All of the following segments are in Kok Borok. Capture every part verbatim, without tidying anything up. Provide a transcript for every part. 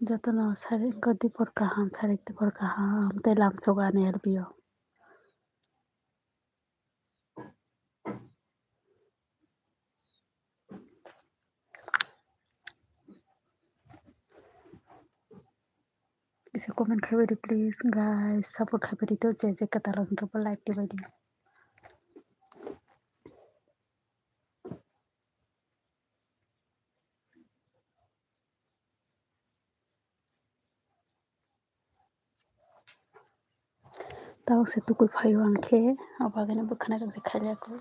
Jotono sarik dipor kaham, sarik dipor kaham tei lamsok ani L P O. Kisa comment khaibai di please guys, support khaibai di to, je je kwtal wngkhe bo like dibai di. Tabuk se tukui phaio ang khe, abo agini bwkhwnai rok se khailaiya kho.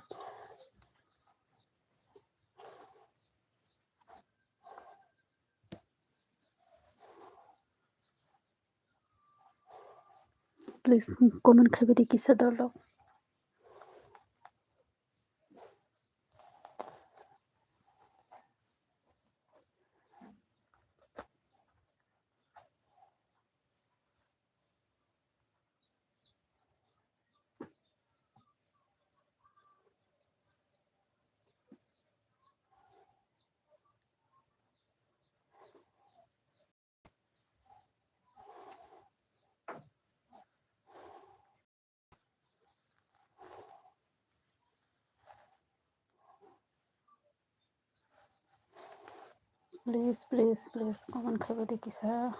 Please comment khaibai di kisa dol rok. Please, please, please, comment khaibai di kisa.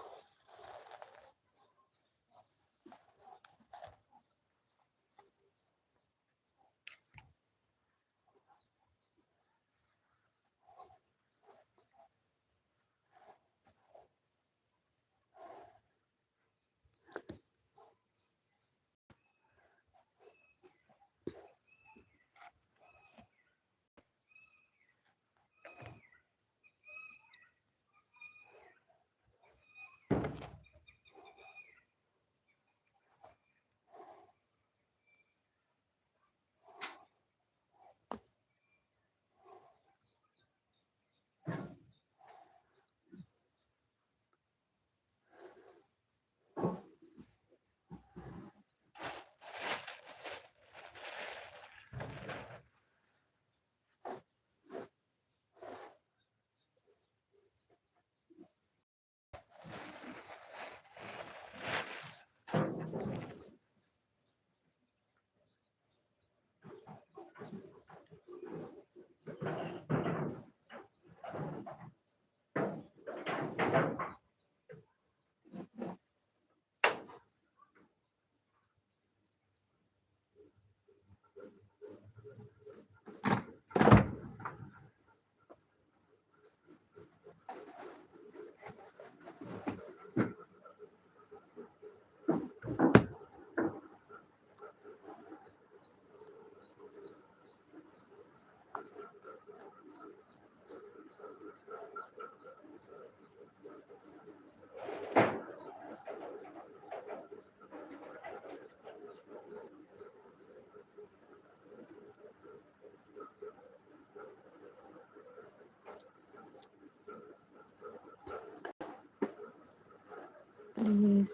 Please,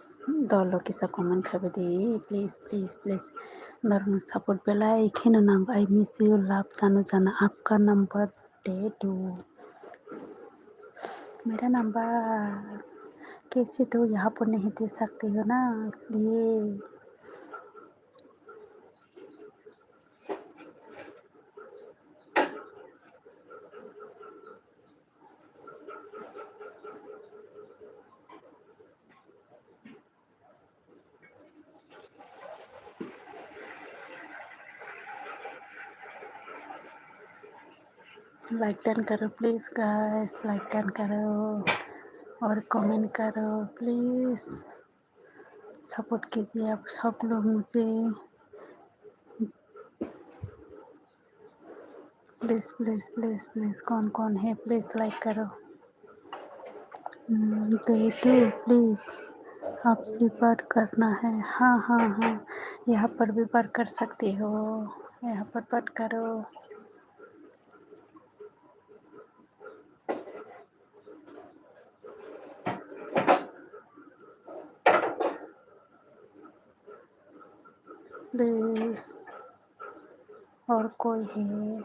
dolo kisa comment khaibai di, please, please, please. Norokni support belai kheno nango. I miss you, love, Sanu Jana, aapka number de do. मेरा नंबर कैसे तो यहाँ पर नहीं दे सकते हो ना, इसलिए। Like done करो please guys, like done करो और comment करो please। Support कीजिए आप सब लोग मुझे। Please, please, please, please, कौन कौन है, please like करो। हम्म, दे दो, please, आपसे बात करना है। हाँ, हाँ, हाँ, यहाँ पर भी बात कर सकते हो, यहाँ पर बात करो। Please, और कोई है?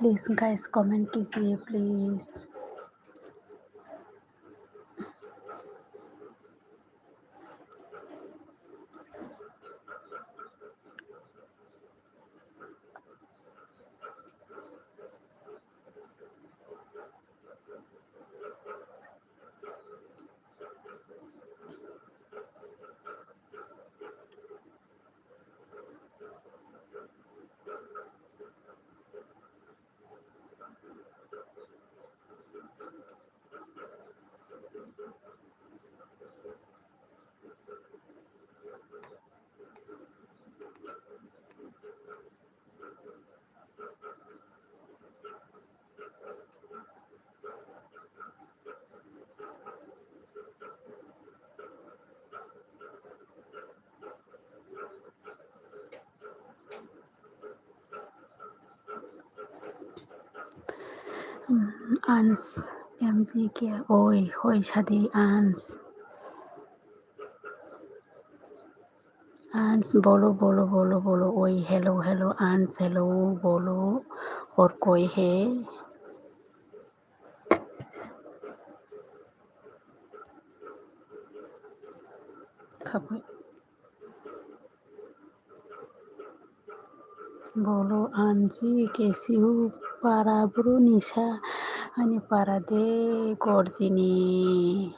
Please guys, comment kijiye please. Ans, M G K, oi, hoi sadi Ans. Ans, bolo, bolo, bolo, bolo, oi, hello, hello, Ans, hello, bolo, or koi he. Khabai. Bolo Ansi kesiu para bru nisa ani para de gorjini.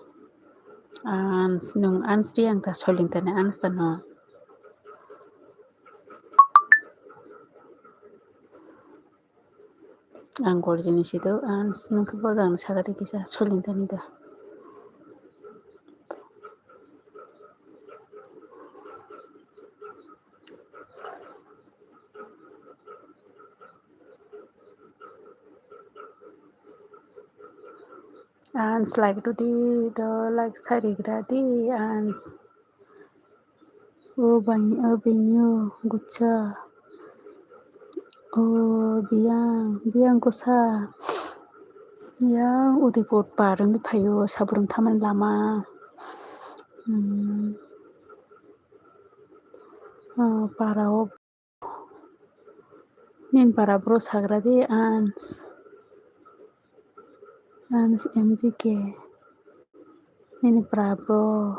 Ans nung Ans ri ang ta soling tani Ans tano. Ang gorjini sido, ang swnam khe bojang ni saka tei kisa soling tani da. Ans like to di do, like sari gra di ans. O bini, o bini o gucha. O biyang, biyang kosa. Ya Udaipur par wngwi phaio, Sabrung thamani lama. Hmm. O para o. Nini para bro sagra di ans. Ans M G K. Nini para bro.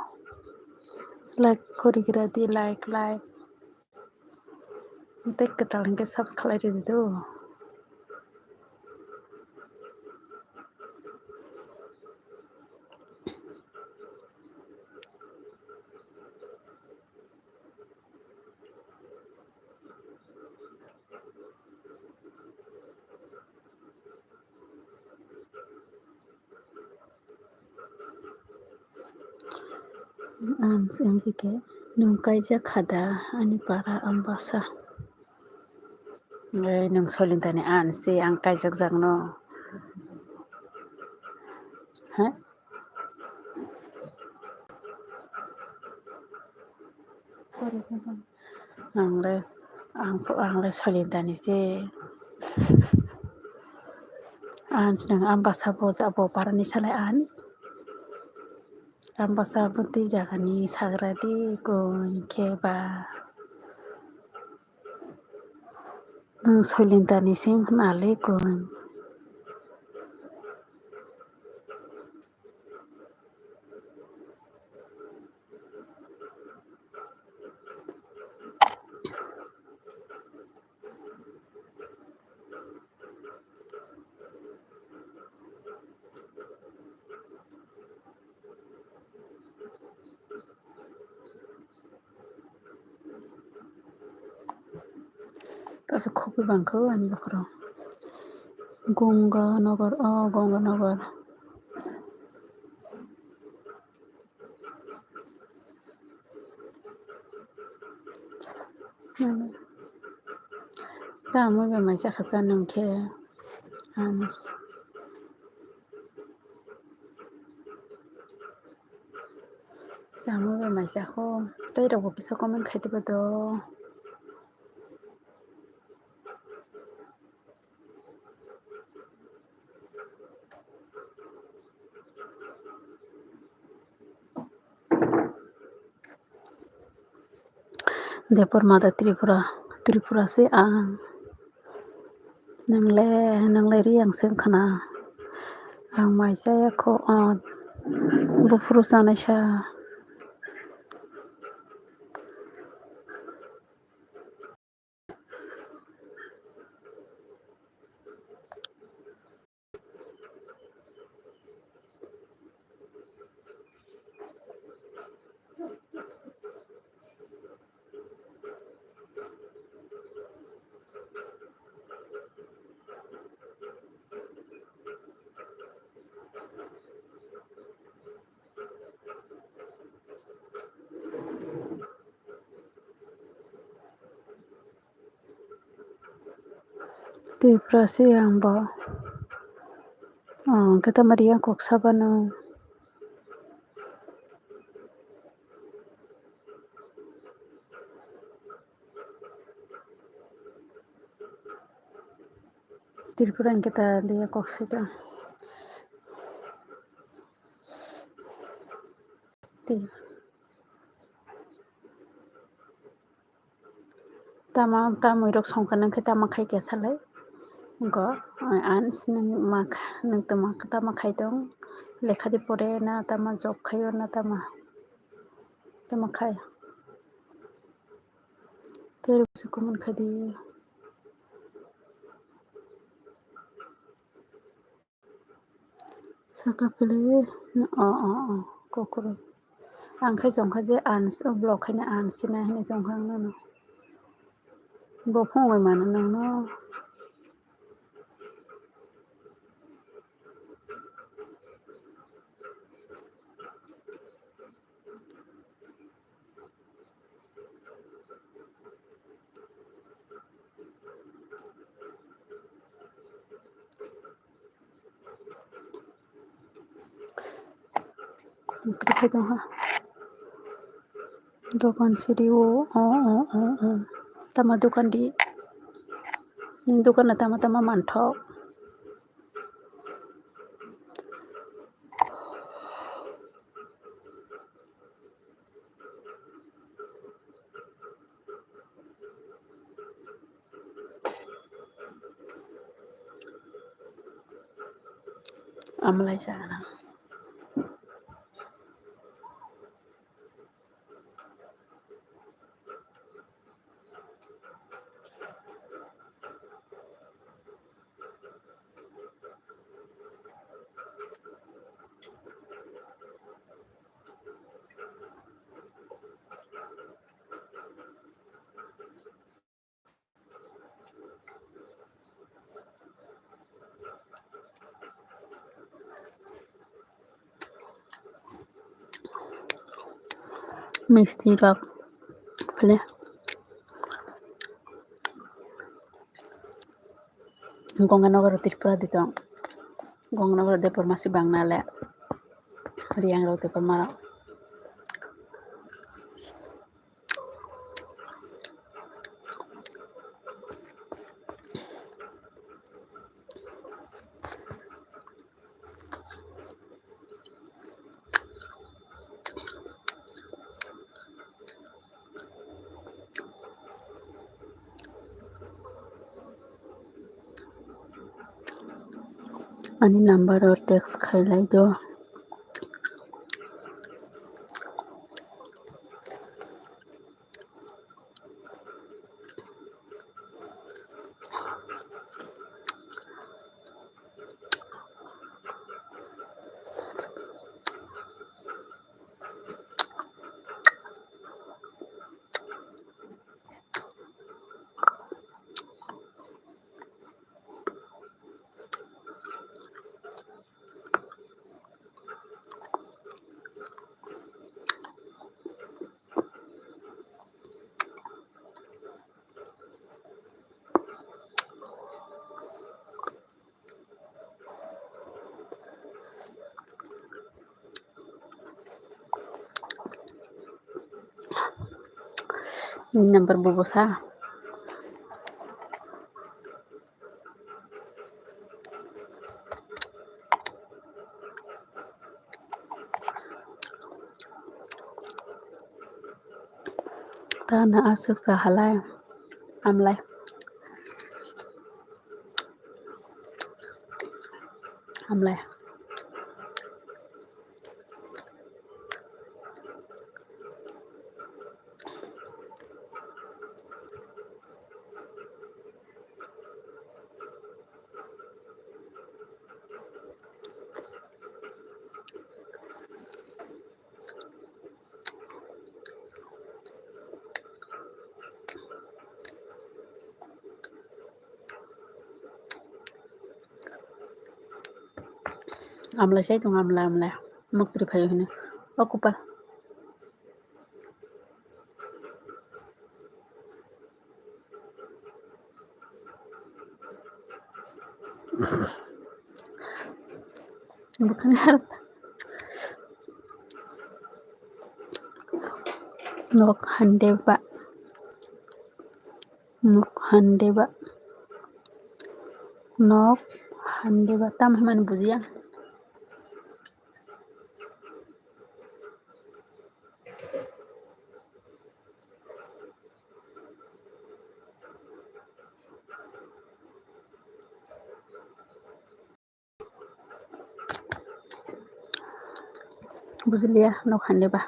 Like korigra di, like, like. Tei kwtal hwnkhe subscribe rwdi do. Ang M G K, nwng kaijak kha da ani para Ambasa? Ei, nwng solintani ang se ang kaijak jakno. Ha? Ang le, ang, ang le solintani se. Ans nwng Ambasa bo ja bo parani salai ans. Ambasa bo twi jagani sagra di koi khe ba. Nwng solintani se wngkha na le koi. Tasa khogwi bangkha ani bokhorok. Gonganagar, oh, Gonganagar. Tamo bai mai chakha cha nung khe ang. Tamo bai mai chakho. Tei rok bo kisa comment khai tongba do. Debbarma da Tripura, Tripura se ang. Nwngle, nwngle ri ang se wngkha na. Ang mai chaya kho, ah, buphuru chanai sa. Tei pura se ang bo. Oh, hwnkhe tamo ri ang kok sabano. Tripura hwnkhe ta liya kok sai ta. Tei. Tama, tamwi rok songkha nang khe tama khai khe salai. Go, ani sinang ma kha, nang tama, tama khai tong. Lekha di pore na tama, job khai na tama. Tama khai. Tei rok se comment khai di. Saka pele, o, o, o, kokoro. Ang khe jong kha je ang s-, block khaina ang sinai hinwi tong kha ang nono. Bo phone bai mano nangno. Tongkha. Dokan siri o, o, o, o, o. Tama dokan di. Ni dokan na tama tama manthok. Amlai sana. Misti rok phile. Ganganagar Tripura di tong. Ganganagar Debbarma si bang nale. Riang rok Debbarma rok. Ani number o text khailai do. Ni number bubo sa. Tana aswk sa halai amlai. Hamle. Amlai sai tong amlai amlai. Mukti phai hini. O kupal. Bukan harap. Nok hande ba. Nok hande ba. Nok hande ba. Tam hwnmani bujiya. Bujiliya, nok hande ba.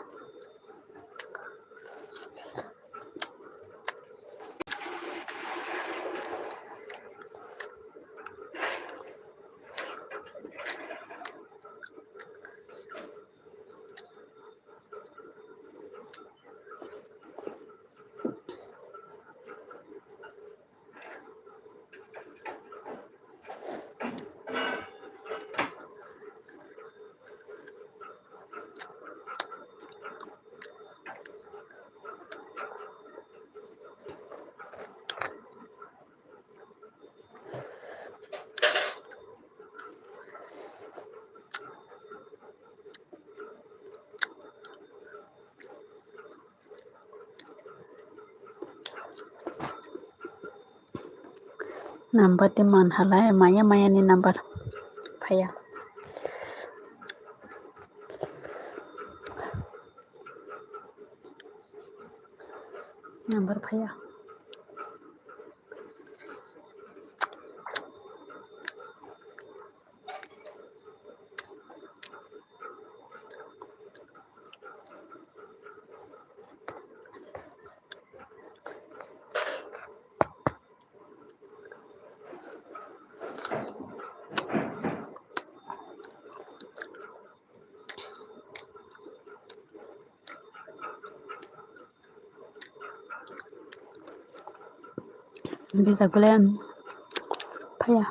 Number de man halai maya maya ni number phaiya. Number phaiya. Bisa gule phaiya.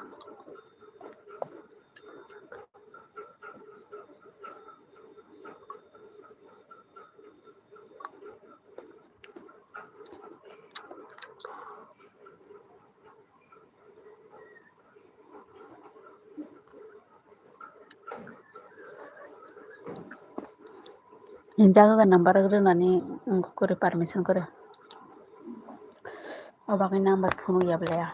Jaga ga number rwnani wngkha kori permission kori. O bagwi number phunukya bwlaiya.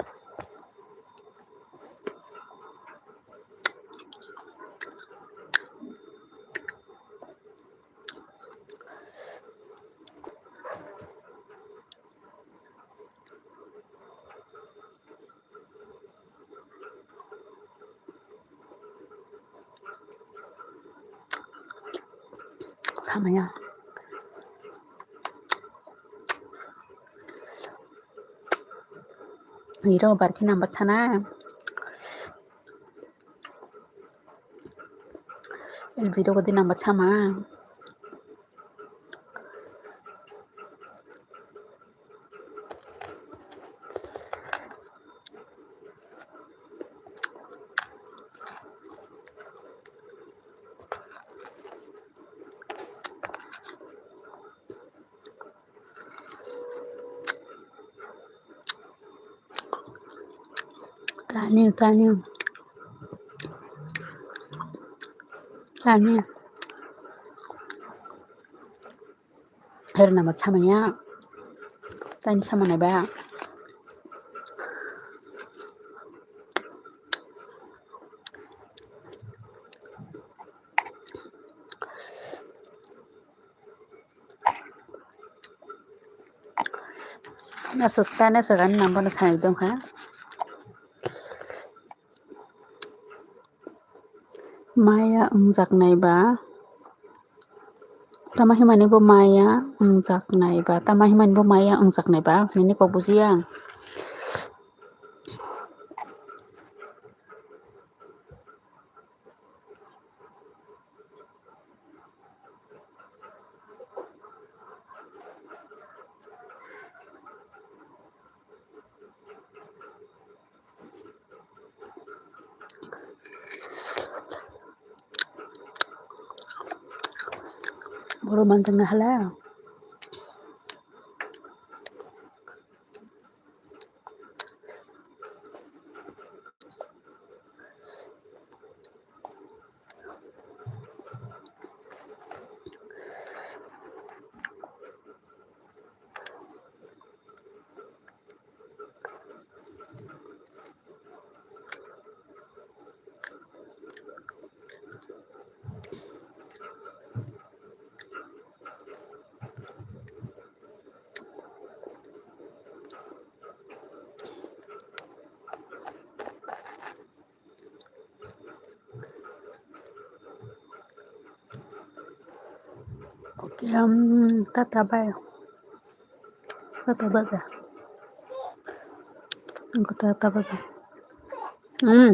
Hamaya. Hiro barkhe number sana. El video ko di number sama. Tani, tani. Tani. Her nama samaya. Tani sama nai ba. Nasuk ta nasuk ani number no sai dong ha. wngjaknai ba, tamo himani bo maya wngjaknai ba, tamo himani bo maya wngjaknai ba, nini kok bujiya ang. Boro manjaknai hala. Okay, um, tata bye. Tata bye bye. Tata bye bye. Hmm.